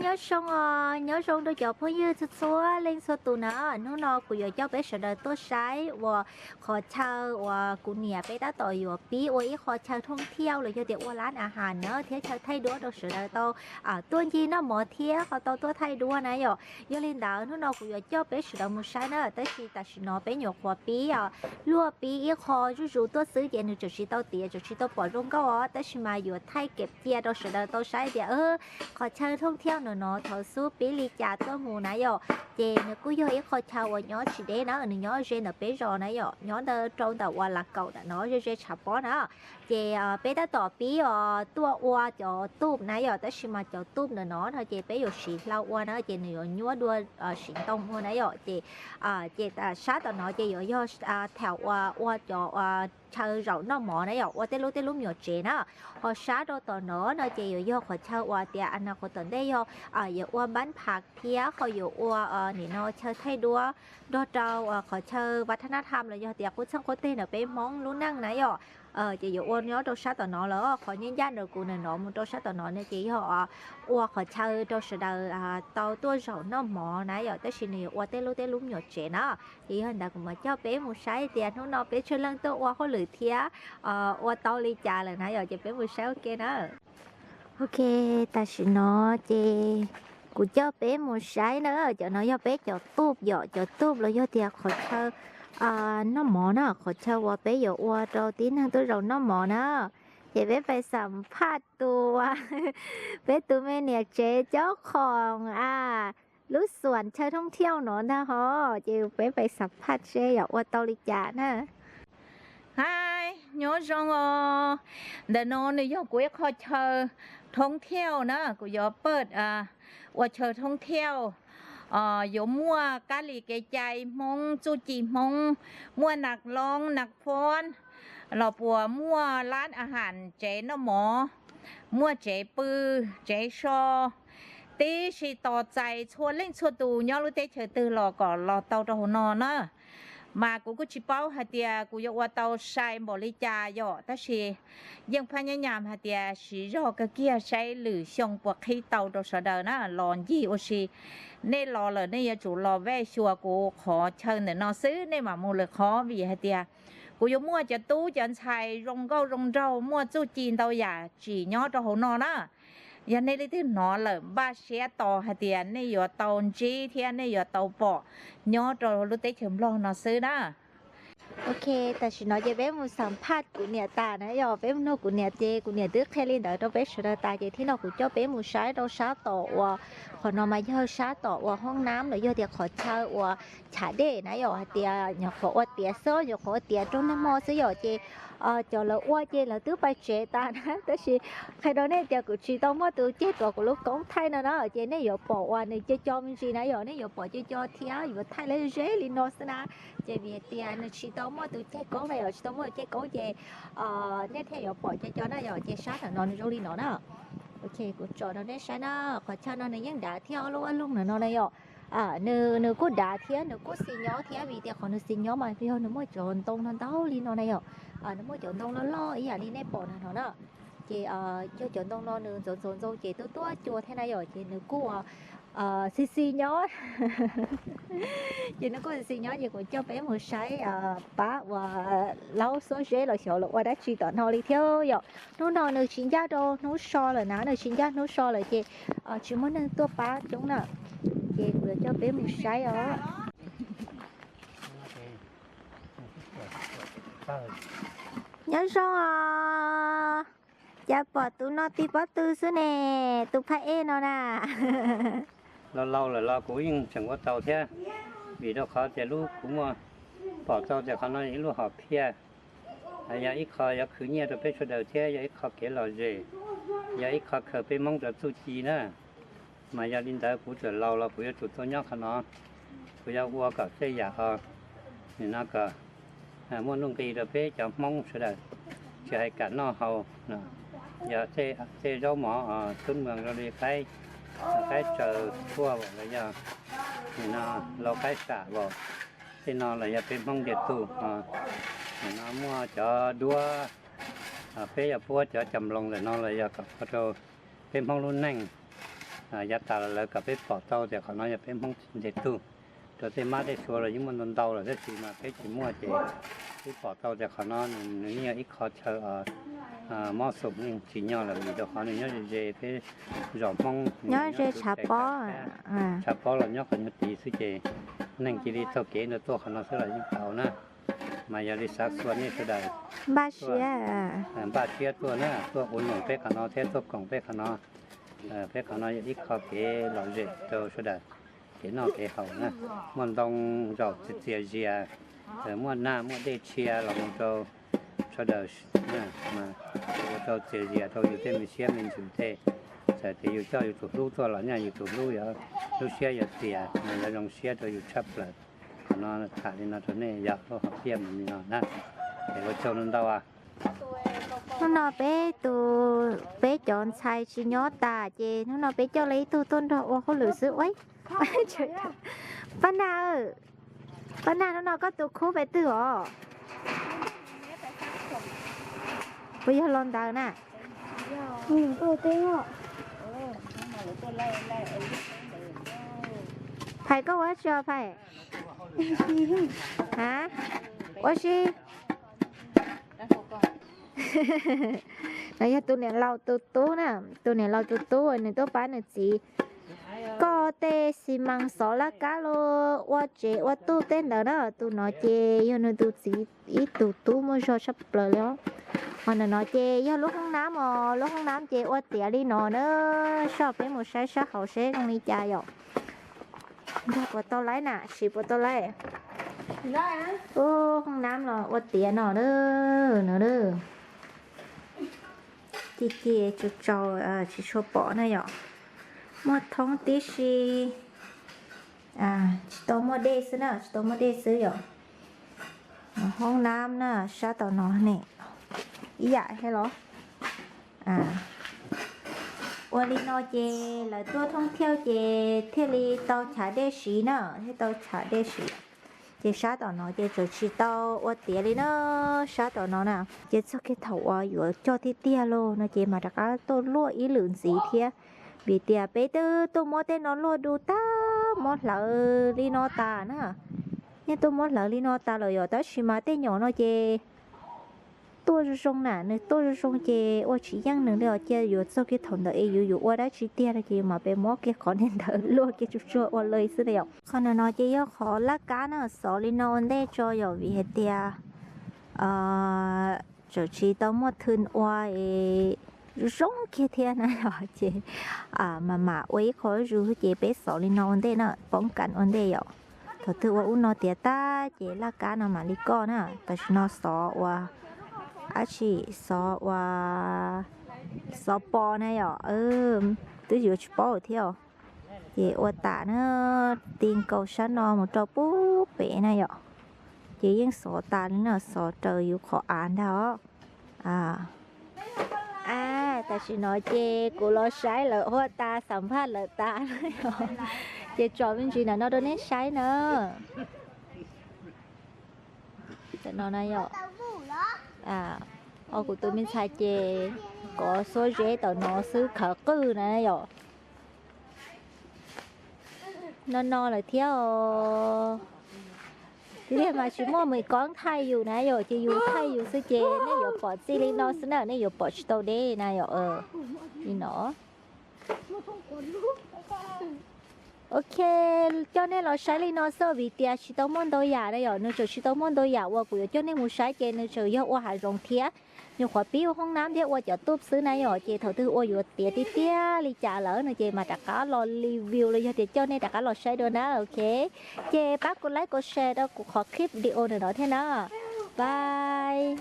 Nyob zoo os, nyob zoo rau cov phooj ywg txhua txhua leej txhua tus na. Hnub no kuv yuav coj peb sawv daws tuaj saib uas qhov chaw uas kuv niam peb tab tom yuav pib ua ib qho chaw thooj thiauj los yog tias ua lab a has na thiab chaw thaij duab rau sawv daws tau tuaj ncig noj mov thiab ho tau tuaj thaij duab na yom. Yog li ntawd hnub no kuv yuav coj peb sawv daws mus saib na, tab sis tam sim no peb nyuam qhuav pib luaj pib ib qho zuj zus tuaj xwb ces nws tseem tsis tau tiav tseem tsis tau pom zoo nkauj os, tab sis mas yuav thaij kev cia rau sawv daws tau saib tias qhov chaw thooj thiauj no no thaum xub pib li cas tuaj mus na yom. Ces nws kuj yog ib qho chaw uas nyob tsis deb na, nws nyob ze ntawm peb zos na yom, nyob ntawm rau ntawm uas Las Kaum ntawm no ze ze tshav pob na. Ces peb tab tom pib os tuaj ua cov tuj na yom, tab sis mas cov tuj ntawm no no ces peb yuav siv hlau ua na ces nws yuav nyuaj dua siv ntoo ua na yom. Ces ces sab tom no ces yuav yog thaum uas ua cov chaw zaum noj mov na yom, ua tej lub tej lub me nyuam tsev na. Ho sab rau tom no no ces yuav yog qhov chaw uas tias a na qhov tom ntej yog yuav ua npab phav thiab ho yuav ua nim no chaw thaij duab nrog rau qhov chaw vaj thab nab tham los yog tias qub txheej qub teg ntawm peb Hmoob lub neej na yom. Ces yuav ua nyob rau sab tom no lawm, qhov nyab ncaj ntawm kuv ntawm no mus rau sab tom no no ces yog ua qhov chaw rau sawv daws tau tuaj zaum noj mov na yom, tab sis nws yuav ua tej lub tej lub me nyuam tsev na. Ces yog li ntawd kuv mam coj peb mus saib tias hnub no peb tsawg leej tuaj ua hauj lwm thiab ua tau li cas lawm na yom, ces peb mus saib ua ke na. Ok, tam sim no ces kuv coj peb mus saib na, cov no yog peb cov tuj yom, cov tuj los yog tias qhov chaw noj mov na, qhov chaw uas peb yuav ua rau tib neeg tuaj zaum noj mov na. Ces peb pais xam phaj tus, peb tus me niam tsev cob khoom a, lub xuam chaw thooj thiauj no ntag ho, ces peb pais xam phaj seb yog ua tau li cas na. Hais, nyob zoo os. Ntawm no nws yog kuv ib qho chaw thooj thiauj na, kuv yuav pawj ua chaw thooj thiauj. Yuav muaj kab li kev cai Hmoob, txuj ci Hmoob, muaj nas loob nas phob, los puas muaj lab a has, tsev noj mov, muaj tsev pw, tsev so, tib si tos txais txhua leej txhua tus nyob lub teb chaws twg los kom los tau rau hauv no na. Mas kuv kuj tsis paub hais tias kuv yuav ua tau sai npaum li cas yom, tab sis yeej phaj nyab nyam hais tias siv zog kawg kiag saib lwm xyoo puas qhib tau rau sawv daws na los ncig ua si. Nej los lawm nej yuav tsum los vaj xyuas kuv qhov chaw ntawm no xwb, nej mam mus lwm qhov, vim hais tias kuv yuav muaj cov tub cov ntxhais zoo nkauj zoo nraug muaj txuj ci ntau yam tsim nyob rau hauv no na. Yog nej leej twg hnov lawm npaj siab tos hais tias nej yuav tau ntsib thiab nej yuav tau pom nyob rau lub teb chaws Nplog no xwb na. Ok, tam sim no ces peb mus xam phaj kuv niam tas na yom, peb mus nug kuv niam ces kuv niam twb qhia li ntawd rau peb sawv daws tas ces thiab no kuv coj peb mus saib rau sab tom uas qhov no mas yog sab tom uas hoob nab los yog tias qhov chaw uas chav dej na yom, hais tias nyuam qhuav ua tiav xwb, nyuam qhuav ua tiav rau nag hmo xwb yom, ces cov lawv ua ces lawv twb pais tsev tas na, tab sis qhia rau nej tias kuv tsis tau muaj tus ceg tuav kuv lub koob thaij no na, ces nej yuav pom uas nws co co me ntsis na yom, nej yuav pom co co thiab yuav thaij leb zeb li no xwb na. Ces vim tias nws tsis tau muaj tus ceg koob na yom, tsis tau muaj tus ceg koob ces nej thiaj yuav pom co co na yom, ces sab ntawm no nws zoo li no na. Ok, kuv tsom rau nej saib na, qhov chaw no nws yeej dav thiab ob lub ob lub ntawm no na yom. Nws kuj dav thiab nws kuj xis nyob thiab vim tias qhov nws xis nyob mas yog nws muaj cov ntoo no ntau li no na yom. Nws muaj cov ntoo loj loj ib yam li nej pom no na. Ces yog cov ntoo no nws ntxoov ntxoov ntxoo ces tuaj tuaj cua thiab na yom, ces nws kuj xis xis nyob. Ces nws kuj xis xis nyob ces kuv coj peb mus saib pab uas laub xuab zeb los xyov los ua dab tsi tom no li thiab yom. Hnub no nws tsis ncaj rau hnub so lawm na, nws tsis ncaj hnub so lawm ces tsis muaj neeg tuaj pab coob na. Ces kuv yuav coj peb mus saib os. Nyob zoo os. Cas pom tus no tig pob tw xwb ne, tus phaj ej no na. Laus laus lawm los kuv yeej tseem ua tau thiab, vim rau qhov tias lub kuv muaj pom tau tias qhov no yog ib lub hom phiaj, yog ib qho yuav khwv nyiaj rau peb sawv daws thiab yog ib qho kev lom zem, yog ib qho khaws peb Hmoob cov txuj ci na. Mas yog li ntawd kuv txawm laus los kuv yuav tsum tuaj nyob qhov no, kuv yuav ua kom tej yam os, nim no kom muaj nuj nqis rau peb cov Hmoob sawv daws, tsis hais kam noj haus. Yog tej zaub mov tub mws zoo li qaib, qaib tsaws tuaj los yog nim no lau qaib sam los, tej no los yog peb Hmoob ntiag tug. Nim no muaj cov duab, peb yuav puab cov cov nploos ntawm no los yog kom ua rau peb Hmoob lub neej Yav tas los lawv kom peb pom tau tias qhov no yog peb Hmoob nce tug. Rau tej mab tej sua los yeej muaj ntau ntau lawm tab sis mas peb tsis muaj ces peb pom tau tias qhov no nws yeej yog ib qho chaw mob xum yeej tsim nyog lawm vim rau qhov nws nyob ze ze peb zos Hmoob nyob ze tshav pob, tshav pob los nyob qhov nyuag tid xwb ces neeg cia li taug kev ntawd tuaj qhov no xwb los yeej tau na. Mas yog li xav xua nej sawv daws npaj siab, npaj siab tuaj na, tuaj ua num peb qhov no thiab tuaj koom peb qhov no. Peb qhov no yog ib qho kev lom zem rau sawv daws kev noj kev haus na. Muaj ntoo zaum txias txias zias, muaj nag muaj dej tshia los mus rau sawv daws, ua rau txias zias rau yus tej me siab me ntsws tej. Txawm tias yus coj yus tus hlub tuaj los nyaj yus tus hlub yuav lub siab yuav txias, yuav zoo siab rau yus tshaj plaws. Qhov no tham li no rau nej yog lub hom phiaj mus li no na. Es ua tsaug ntau ntau. Hnub no peb tus, peb cov ntxhais tsis nyob tas ces hnub no peb coj lawv ib tug tuaj nrog ua hauj lwm xwb ua. Paj Nag, Paj Nag, hnub no koj tus khub pem twg os? Puas yog los ntawd na? Phais, koj ua dab tsi os Phais? Ha? Ua si. No yog tus niam laus tus tub na, tus niam laus tus tub nws tuaj pab nws txiv koj tej xi mas xov laj kab los ua tsev ua tuj tej ntawd na. Tus no ces yog nws tus txiv ib tug tub muaj zog tshaj plaws li os. Ho ntawm no ces yog lub hoob nab os, lub hoob nab ces ua tiav li no na. Soj peb mus saib sab hauv seb zoo li cas yom. Nrog puas tau laib na, siv puas tau laib. Ub, hoob nab los ua tiav no na, no na. Ci ci tsaus tsaus tsis tshua pom na yom. Muaj thoob tib si, tsis tau muaj dej xwb na, tsis tau muaj dej xwb yom. Hoob nab na, sab tom no ne, ib yam thiab los. Ua li no ces lawv tuaj thoob thiaus ces thiaj li tau chav dej siv na, thiaj tau chav dej siv. Ces sab tom no ces tseem tsis tau ua tiav li na, sab tom no na. Ces txog kiag thaum uas yuav coj tiag tiag los no ces mam rov qab tuaj luaj ib lwm ntxiv thiab. Vim tias peb twb tuaj muab tej no luaj du tag, muab hlawv li no tas na. Yeej tuaj muab hlawv li no tas lawm yom, tab sis mas tej nyuam no ces tuaj zoo zoo na, nws tuaj zoo zoo ces ua tsis yeej nws li os. Cia yuav txog kiag thaum ntawd es yus yuav ua dab tsi tiag no ces yus mam pem muab kiag qhov niag ntawd luaj kiag tsuag tsuag ua li xwb na yom. Qhov no no ces yog qhov laj kab na, xov li no ua ntej tso yom, vim hais tias tseem tsis tau muaj thwj ua zoo zoo kiag thiab na yom, ces mam mam ua ib qho zus ces peb xov li no ua ntej na, poob kas ua ntej yom. Thaum twg ua ub no tiav tag ces laj kab no mam li koj na, tam sim no xov ua dab tsi, xov ua xov pos na yom, twb yuav tsis paub thiab. Ces ua tas na, ti nkaus sab no mus rau pub pem na yom. Ces yeej xov tas li na, xov raws yus qhov av ntag os. A, tam sim no ces kuv los saib lawv ua tas, xam phaj lawv tas na yom. Ces tso me ntsis ntawm no rau nej saib na. Tam no na yom, o kuv tus me ntxhais ces kov xuab zeb tam no xwb khawv qwj na yom. No no lawm thiab os. Tiag tiag mas tsis muaj mws koob thaij yus na yom, ces yus thaij yus xwb ces nej yuav pom txij li no xwb na, nej yuav pom tsis tau deb na yom. Li no. Ok, coj nej los saib li no xwb vim tias tsis tau muaj ntau yam na yom, nws tseem tsis tau muaj ntau yam uas kuv yuav coj nej mus saib ces nws tseem yog ua hav zoov thiab. Nyuam qhuav pib ua hoob nab thiab ua cov tub xwb na yom, ces thaum twg ua yuav tiav tiag tiag li cas lawm no ces mam rov qab los review los yog tias coj nej rov qab los saib dua na, ok. Ces pab kuv like kuv share rau kuv qhov clip video ntawm no thiab na. Bye.